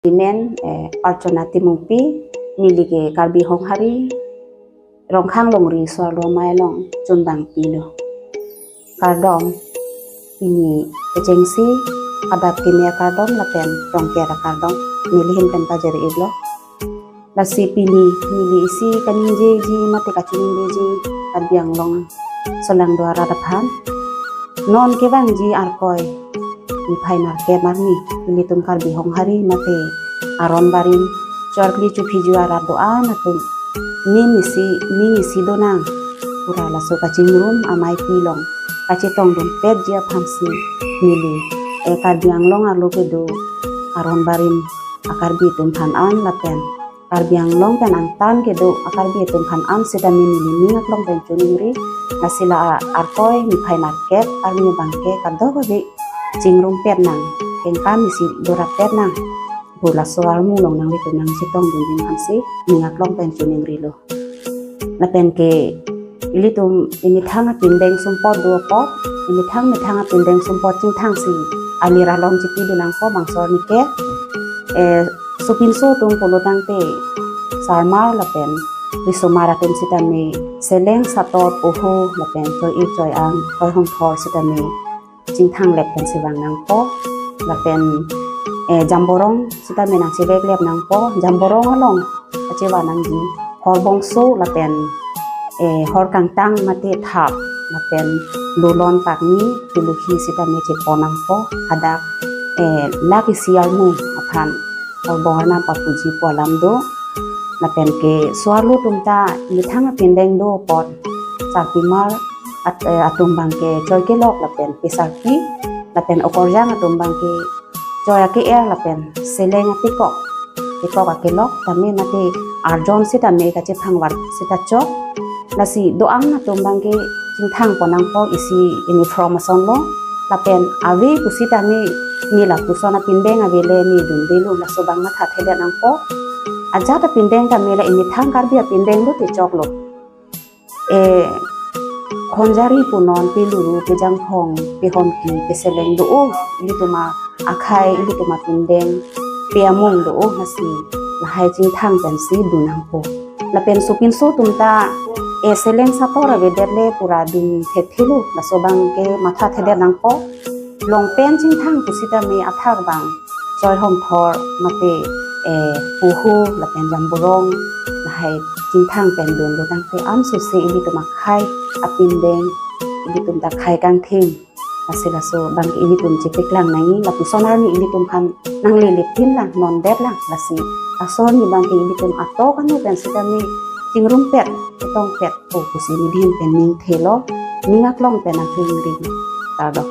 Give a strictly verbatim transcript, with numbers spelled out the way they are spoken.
Amen, eh, Archana Timungpi, neli ke Karbi Honghari, Rongkhang Longri Soarlo Amei along chundang pilo. Kardom, pini kechengsi, adap kimi akardom lapen Rongker akardom, neli ahin pen pajir-iklo. Lasi pini, neli isi kaningjeji mate kachiningjeji, Karbi Anglong ason lang do arat aphan. Non kevangji Arkoi niphai nerkep arni, ilitum Karbi Honghari mate aron barim, chorkli chuphi ju arat do-an atum, ning isi, ning isi donang pura laso kachingrum ameipi along kachetongdunpetji aphansi neli, eh, Karbi Anglong arlo kedo aron barim a-Karbi atum aphan an lapen Karbi Anglong pen angtan kedo a-Karbi atum aphan an sitame neli ning aklong pen choningri. Lasi la Arkoi niphai nerkep arni abangke kadokave chingrumpet nang, kengkam isi dorapet nang pu laso armu along nanglitum nangchetongdunji aphansi ning aklong pen choningrilo. Lapen ke ilitum emethang apindeng sumpot do apot, emethang methang apindeng sumpot chingthangsi alir alom chipidun nangpo bangso arni ke, eh, sopinso atum pulo tangte sarmar lapen risomar atum sitame seleng sator poho lapen choi-ik choi-ang choi hongthor sitame chingthang lep pensi vang nangpo. Lapen, eh, jamborong sitame nangchevek lep nangpo. Jamborong along kachevan nangji hor bongso lapen, eh, hor kangtang mate thap lapen lolon pakni tuluhi sitame chepon nangpo. Hadak, eh, lak isi armu aphan hor bong arnam papuji pu alam do. Lapen ke soarlo atum ta emethang apindeng do apot, sarpimar at-, eh, atum abangke choi kelok lapen pesarpi, lapen okorjang atum abangke choi ake-er lapen seleng apekok, pekok akelok tame mate arjon sitame kachephangvar sita chok. Lasi do-an atum abangke chingthang pon nangpo isi uniform asonlo. Lapen ave pusitame ne lapuson apindeng avele ne dundelo, laso abang mathathedet nangpo. Ajat apindeng tame la emethang Karbi apindeng lote choklo. Eh, khonjari punon, peluru, pejangphong, pehonki, peseleng do-o, ilitum akhai, ilitum apindeng, pe amung do-o, lasi lahai chingthang pensi dun nangpo. Lapen sopinso atum ta, eh, seleng sator avedet le pura dun thethelo, laso abangke mathathedet nangpo. Longpen chingthang pusitame athak abang choi hongthor mate, eh, poho lapen jamborong lahai chingthang pen dunlo tangte ansose ilitum akhai apindeng, ilitum ta khei kangthim, lasi laso abangke ilitum chepeklang nangji. Lapuson arni ilitum aphan nanglele pin lang, non det lang, lasi laso arni abangke ilitum atok ano pen sitame chingrumpet, chetongpet po pusi neli ahin pen ningthelo, ning aklong pen nangchoningri. Kardom.